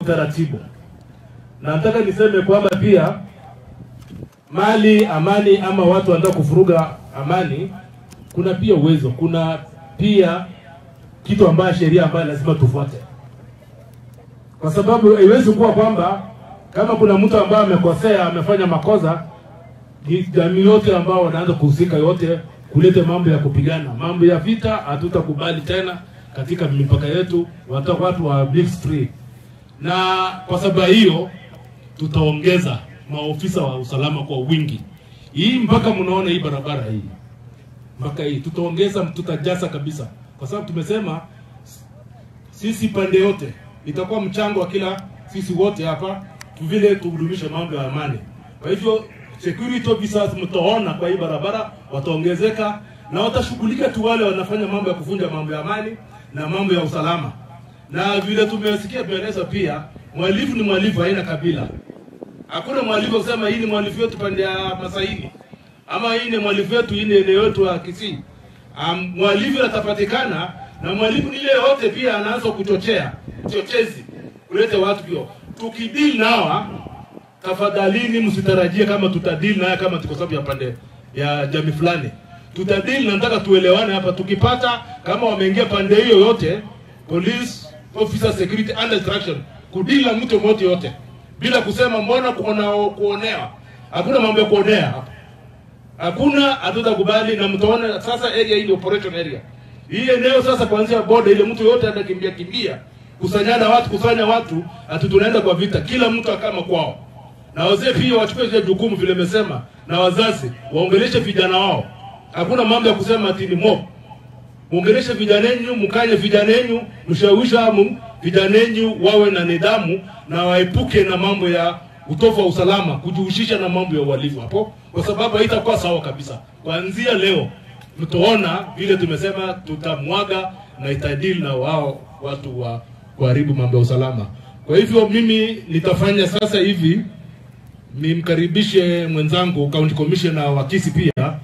Utaratibu. Na nataka niseme kwamba pia mali amani ama watu wanataka kufuruga amani, kuna pia uwezo, kuna pia kitu ambayo sheria ambayo lazima tufuate. Kwa sababu haiwezi kuwa kwamba kama kuna mtu ambaye amekosea, amefanya makosa, jamii yote ambao wanaanza kuhusika yote kulete mambo ya kupigana, mambo ya vita hatutakubali tena katika mipaka yetu, watu wa mixed free. Na kwa sababu hiyo tutaongeza maofisa wa usalama kwa wingi. Hii mpaka mnaona hii barabara hii. Mpaka hii tutaongeza, tutajaza kabisa. Kwa sababu tumesema sisi pande yote itakuwa mchango wa kila sisi wote hapa vile tudumishe mambo ya amani. Kwa hivyo security officers mtaona kwa hii barabara wataongezeka na watashughulika tu wale wanafanya mambo ya kuvunja mambo ya amani na mambo ya usalama. Na vile tumesikia tumeeleza pia, mhalifu ni mhalifu, haina kabila. Hakuna mhalifu kusema hii ni mhalifu wetu pande ya Masaini ama hii ni mhalifu wetu, hii ni eneo yetu ya Kisii. Mhalifu atapatikana, na mhalifu ile yote pia anaanza kuchochea, chochezi, kulete watu pia. Tukidili nawa, tafadhalini msitarajie kama tutadili naye kama tuko sababu ya pande ya jamii fulani. Tutadili na nataka tuelewane hapa, tukipata kama wameingia pande hiyo yote, police officer security under instruction kudili na mtu mmoja yote bila kusema mbona kuonewa. Hakuna mambo ya kuonea hapa. Hakuna, hatutakubali. Na mtaona sasa area hii ni operation area. Hii eneo sasa kuanzia border ile mtu yote atakimbia kimbia, kusanyana watu, kusanya watu, ati tunaenda kwa vita, kila mtu akama kwao. Na wazee pia wachukue ile jukumu vile nimesema, na wazazi waongeleshe vijana wao. Hakuna mambo ya kusema ati ni mob. Muongeleshe vijana wenu, mkanye vijana wenu, mshawishi vijana wenu wawe na nidhamu na waepuke na mambo ya utofu wa usalama, kujihusisha na mambo ya uhalifu hapo, kwa sababu haitakuwa sawa kabisa. Kuanzia leo mtaona vile tumesema tutamwaga na itadili na wao watu wa kuharibu mambo ya usalama. Kwa hivyo mimi nitafanya sasa hivi nimkaribishe mwenzangu County Commissioner wa Kisii pia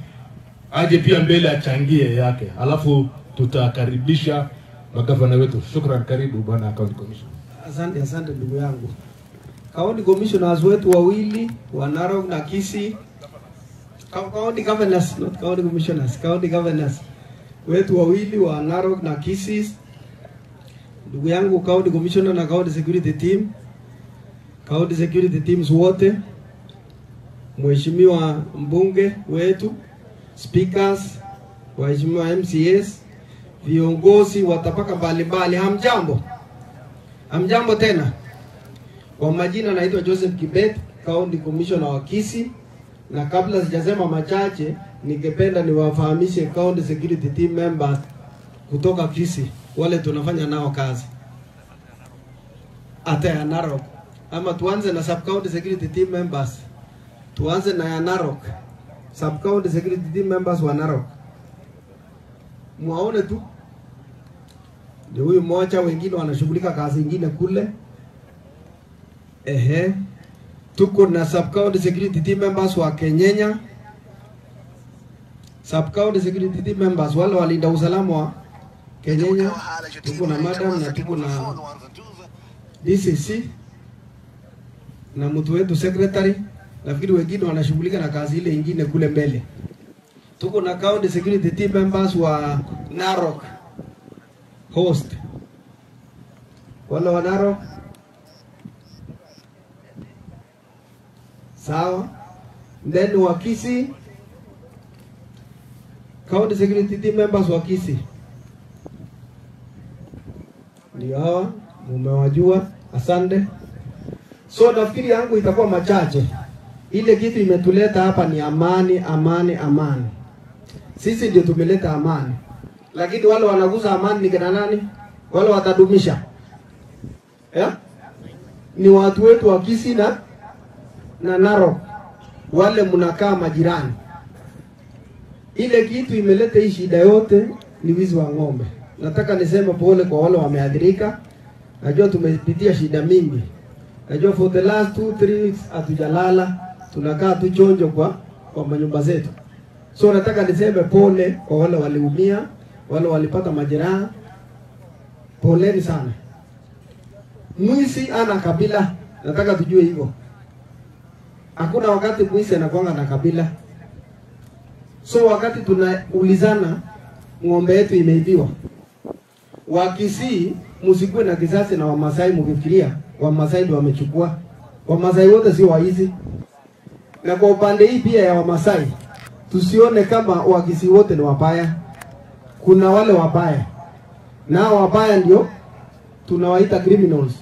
aje pia mbele achangie yake, alafu tutakaribisha magavana wetu. Shukran, karibu bwana County Commissioner. Asante, asante ndugu yangu. County Commissioners wetu wawili wa Narok na Kisii, County Governors, not County Commissioners, County Governors wetu wawili wa Narok na Kisii, ndugu yangu County Commissioner na County Security Team, County Security Teams wote, Mheshimiwa mbunge wetu, speakers, waheshimiwa MCS, viongozi wa tabaka mbalimbali, hamjambo? Hamjambo tena. Kwa majina naitwa Joseph Kibet, County Commissioner wa Kisii, na kabla sijasema machache ningependa niwafahamishe County Security Team members kutoka Kisii, wale tunafanya nao kazi. Ata ya Narok. Ama tuanze na Sub County Security Team members. Tuanze na ya Narok. Sub County Security Team members wa Narok. Muaone tu. Ndio huyu mmoja, wengine wanashughulika kazi nyingine kule. Ehe. Tuko na Sub County Security Team members wa Kenyenya. Sub County Security Team members wale walinda usalama wa Kenyenya. Tuko na madam na tuko na DCC na mtu wetu secretary. Nafikiri wengine wanashughulika na kazi ile nyingine kule mbele. Tuko na County Security Team members wa Narok host. Wale wa Narok. Sawa. Then wa Kisii, County Security Team members wa Kisii. Ndio hawa, mumewajua. Asante. So nafikiri yangu itakuwa machache. Ile kitu imetuleta hapa ni amani, amani, amani. Sisi ndio tumeleta amani. Lakini wale wanagusa amani ni kina nani? Wale watadumisha. Yeah? Ni watu wetu wa Kisii na Narok. Wale mnakaa majirani. Ile kitu imeleta hii shida yote ni wizi wa ng'ombe. Nataka niseme pole kwa wale wameathirika. Najua tumepitia shida mingi. Najua for the last 2-3 weeks hatujalala, tunakaa tu chonjo kwa manyumba zetu. So nataka niseme pole kwa wale waliumia, wale walipata majeraha. Poleni sana. Mwizi ana kabila, nataka tujue hivyo. Hakuna wakati mwizi anakuanga na kabila. So wakati tunaulizana ng'ombe yetu imeibiwa, Wakisii msikuwe na kisasi na Wamasai mkifikiria Wamasai ndio wamechukua. Wamasai wote sio waizi. Na kwa upande hii pia ya Wamasai, tusione kama Wakisii wote ni wabaya. Kuna wale wabaya, na wabaya ndio tunawaita criminals.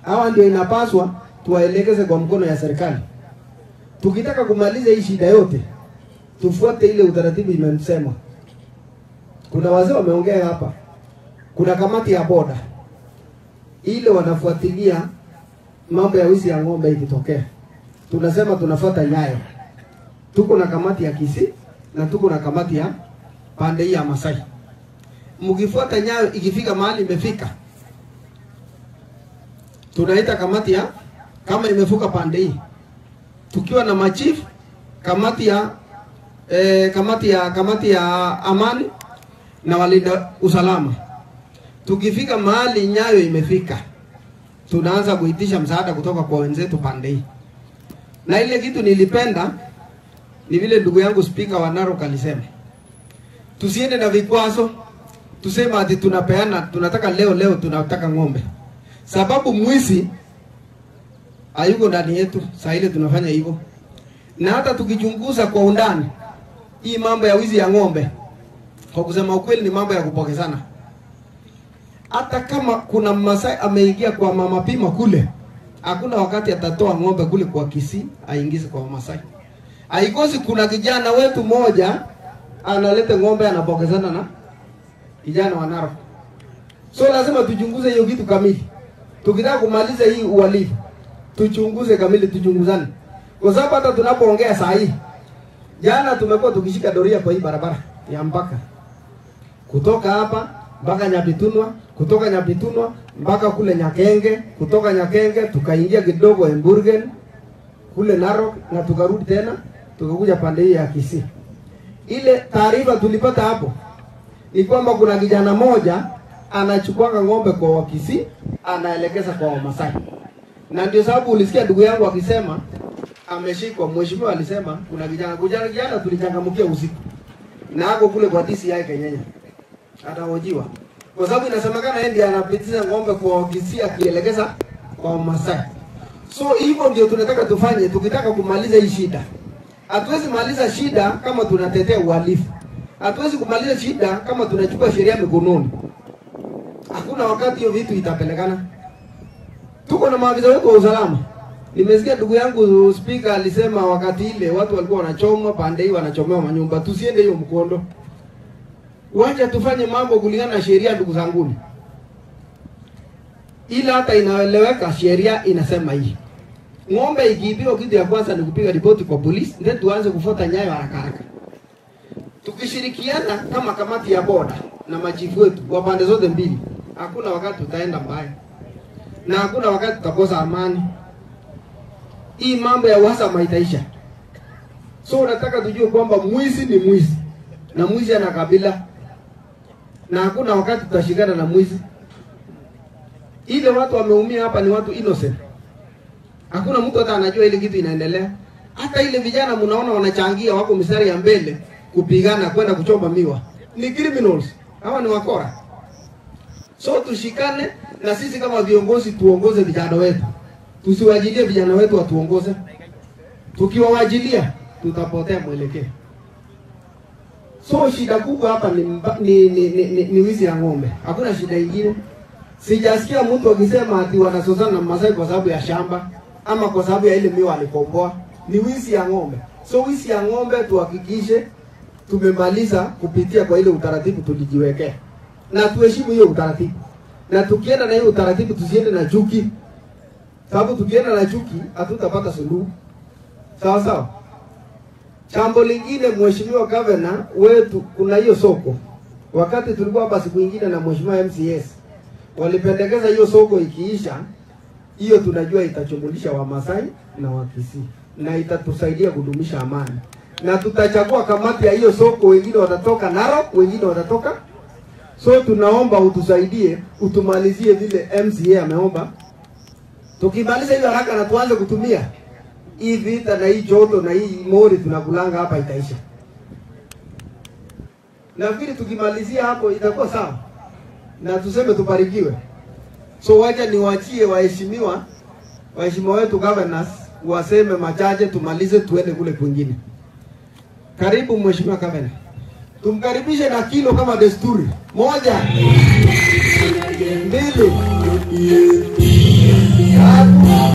Hawa ndio inapaswa tuwaelekeze kwa mkono ya serikali. Tukitaka kumaliza hii shida yote, tufuate ile utaratibu imemsema. Kuna wazee wameongea hapa. Kuna kamati ya boda ile wanafuatilia mambo ya wizi ya ng'ombe ikitokea. Tunasema tunafuata nyayo. Tuko na kamati ya Kisii na tuko na kamati ya pande hii ya Masai. Mkifuata nyayo ikifika mahali imefika, tunaita kamati ya, kama imefuka pande hii, tukiwa na machief, kamati ya kamati ya amani na walinda usalama. Tukifika mahali nyayo imefika, tunaanza kuitisha msaada kutoka kwa wenzetu pande hii. Na ile kitu nilipenda ni vile ndugu yangu speaker wa Narok alisema, tusiende na vikwazo, tusema ati tunapeana, tunataka leo leo tunataka ng'ombe. Sababu mwizi hayuko ndani yetu, saa ile tunafanya hivyo. Na hata tukichunguza kwa undani hii mambo ya wizi ya ng'ombe, kwa kusema ukweli ni mambo ya kupokezana. Hata kama kuna Masai ameingia kwa mama pima kule, hakuna wakati atatoa ng'ombe kule kwa Kisii aingize kwa Masai. Haikosi kuna kijana wetu moja analeta ng'ombe anapokezana na kijana wa Narok. So lazima tuchunguze hiyo kitu kamili. Tukitaka kumaliza hii uhalifu, tuchunguze kamili, tuchunguzane. Kwa sababu hata tunapoongea saa hii, jana tumekuwa tukishika doria kwa hii barabara ya mpaka, kutoka hapa mpaka Nyabitunwa, kutoka Nyabitunwa mpaka kule Nyakenge, kutoka Nyakenge tukaingia kidogo Emburgen kule Narok, na tukarudi tena tukakuja pande hii ya Kisii. Ile taarifa tulipata hapo ni kwamba kuna kijana moja anachukua ng'ombe kwa Wakisii anaelekeza kwa Wamasai. Na ndio sababu ulisikia ndugu yangu akisema ameshikwa. Mheshimiwa alisema kuna kijana tulichangamkia usiku, na ako kule kwa DCI Kenyenya atahojiwa, kwa sababu inasemekana yeye ndiye anapitisha ng'ombe kwa Wakisii akielekeza kwa Wamasai. So hivyo ndio tunataka tufanye tukitaka kumaliza hii shida. Hatuwezi maliza shida kama tunatetea uhalifu. Hatuwezi kumaliza shida kama tunachukua sheria mikononi. Hakuna wakati hiyo vitu itapelekana. Tuko na maafisa wetu wa usalama. Nimesikia ndugu yangu speaker alisema wakati ile watu walikuwa wanachomwa pande hii, wanachomewa manyumba. Tusiende hiyo mkondo. Wacha tufanye mambo kulingana na sheria, ndugu zanguni. Ila hata inaeleweka sheria inasema hii. Ng'ombe ikiibiwa, kitu ya kwanza ni kupiga ripoti kwa polisi, ndio tuanze kufuata nyayo haraka haraka. Tukishirikiana kama kamati ya boda na machifu wetu wa pande zote mbili, hakuna wakati tutaenda mbaya na hakuna wakati tutakosa amani. Hii mambo ya uhasama itaisha. So nataka tujue kwamba mwizi ni mwizi, na mwizi ana kabila, na hakuna wakati tutashikana na mwizi. Ile watu wameumia hapa ni watu innocent. Hakuna mtu hata anajua ile kitu inaendelea. Hata ile vijana mnaona wanachangia, wako mstari ya mbele kupigana kwenda kuchoma miwa, ni criminals. Hawa ni wakora. So tushikane na sisi kama viongozi tuongoze vijana wetu. Tusiwajilie vijana wetu watuongoze. Tukiwawajilia tutapotea mwelekeo. So shida kubwa hapa ni wizi ya ng'ombe. Hakuna shida ingine. Sijasikia mtu akisema ati wanasozana na Masai kwa sababu ya shamba ama kwa sababu ya ile miwa alikomboa. Ni wizi ya ng'ombe. So wizi ya ng'ombe tuhakikishe tumemaliza kupitia kwa ile utaratibu tulijiwekea. Na tuheshimu hiyo utaratibu. Na tukienda na hiyo utaratibu tusiende na chuki. Sababu tukienda na chuki hatutapata suluhu. Sawa sawa. Jambo lingine, Mheshimiwa Governor wetu, kuna hiyo soko. Wakati tulikuwa hapa siku nyingine na Mheshimiwa MCS, walipendekeza hiyo soko ikiisha, hiyo tunajua itachumulisha Wamasai na Wakisii na itatusaidia kudumisha amani. Na tutachagua kamati ya hiyo soko, wengine watatoka Narok, wengine watatoka. So tunaomba utusaidie, utumalizie vile MCA ameomba. Tukimaliza hiyo haraka na tuanze kutumia hii vita na hii joto na hii mori tunakulanga hapa itaisha. Nafikiri tukimalizia hapo itakuwa sawa, na tuseme tubarikiwe. So wacha niwaachie waheshimiwa wetu governors waseme machache, tumalize tuende kule kwingine. Karibu Mheshimiwa Governor. Tumkaribishe na kilo kama desturi. 1, 2, 3.